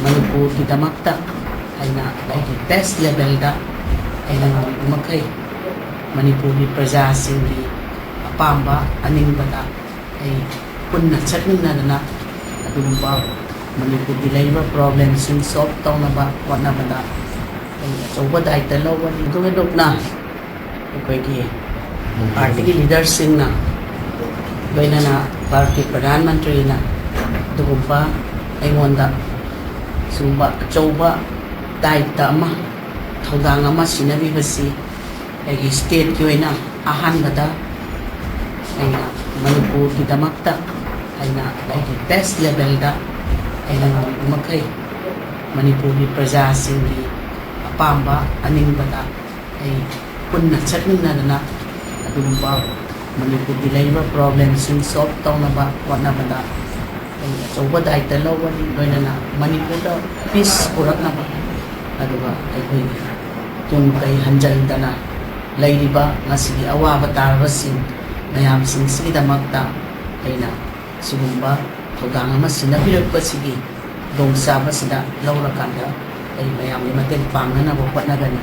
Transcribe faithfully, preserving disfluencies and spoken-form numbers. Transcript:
ꯃꯅꯤꯄꯨꯔꯒꯤꯗꯃꯛꯇ ꯑꯩꯅ ꯑꯩꯒꯤ best level ꯗ ꯑꯩꯅ ꯉꯝꯕ ꯃꯈꯩ ꯃꯅꯤꯄꯨꯔꯒꯤ ꯄ꯭ꯔꯖꯥꯁꯤꯡꯒꯤ ꯑꯄꯥꯝꯕ ꯑꯅꯤꯡꯕꯗ ꯑꯩ ꯄꯨꯟꯅ ꯆꯠꯃꯤꯟꯅꯗꯅ ꯑꯗꯨꯒꯨꯝꯕ ꯃꯅꯤꯄꯨꯔꯒꯤ ꯂꯩꯔꯤꯕ problem ꯁꯤꯡ solve ꯇꯧꯅꯕ ꯍꯣꯠꯅꯕꯗ ꯑꯩ ꯑꯆꯧꯕ ꯗꯥꯏꯇ ꯂꯧꯒꯅꯤ꯫ ꯑꯗꯨ ꯍꯦꯟꯗꯣꯛꯅ ꯑꯩꯈꯣꯏꯒꯤ party ꯒꯤ leader ꯁꯤꯡꯅ, ꯂꯣꯏꯅꯅ ꯚꯥꯔꯠꯀꯤ ꯄ꯭ꯔꯙꯥꯟ ꯃꯟꯇ꯭ꯔꯤꯅ ꯑꯗꯨꯒꯨꯝꯕ ꯑꯩꯉꯣꯟꯗ ꯁꯤꯒꯨꯝꯕ ꯑꯆꯧꯕ ꯗꯥꯏꯇ ꯑꯃ, ꯊꯧꯗꯥꯡ ꯑꯃ ꯁꯤꯟꯅꯕꯤꯕꯁꯤ ꯑꯩꯒꯤ state ꯀꯤ ꯑꯣꯏꯅ ꯑꯍꯥꯟꯕꯗ ꯑꯩꯅ ꯃꯅꯤꯄꯨꯔꯒꯤꯗꯃꯛꯇ ꯑꯩꯅ ꯑꯩꯒꯤ best level ꯗ ꯑꯩꯅ ꯉꯝꯕ ꯃꯈꯩ ꯃꯅꯤꯄꯨꯔꯒꯤ ꯄ꯭ꯔꯖꯥꯁꯤꯡꯒꯤ ꯑꯄꯥꯝꯕ ꯑꯅꯤꯡꯕꯗ ꯑꯩ ꯄꯨꯟꯅ ꯆꯠꯃꯤꯟꯅꯗꯅ ꯑꯗꯨꯒꯨꯝꯕ ꯃꯅꯤꯄꯨꯔꯒꯤ ꯂꯩꯔꯤꯕ problem ꯁꯤꯡ solve ꯇꯧꯅꯕ ꯍꯣꯠꯅꯕꯗ ꯑꯩ ꯑꯆꯧꯕ ꯗꯥꯏꯇ ꯂꯧꯒꯅꯤ꯫ ꯂꯣꯏꯅꯅ ꯃꯅꯤꯄꯨꯔꯗ peace ꯄꯨꯔꯛꯅꯕ, ꯑꯗꯨꯒ ꯑꯩꯈꯣꯏꯒꯤ ꯌꯨꯝ ꯀꯩ ꯍꯟꯖꯤꯟꯗꯅ ꯂꯩꯔꯤꯕ ꯉꯁꯤꯒꯤ ꯑꯋꯥꯕ ꯇꯥꯔꯕꯁꯤꯡ ꯃꯌꯥꯝꯁꯤꯡꯁꯤꯒꯤꯗꯃꯛꯇ ꯑꯩꯅ ꯁꯤꯒꯨꯝꯕ ꯊꯧꯗꯥꯡ ꯑꯃ ꯁꯤꯟꯅꯕꯤꯔꯛꯄꯁꯤꯒꯤ ꯈꯨꯗꯣꯡꯆꯥꯕꯁꯤꯗ ꯂꯧꯔꯀꯥꯟꯗ ꯑꯩ ꯃꯌꯥꯝꯒꯤ ꯃꯇꯦꯡ ꯄꯥꯡꯅꯅꯕ ꯍꯣꯠꯅꯒꯅꯤ꯫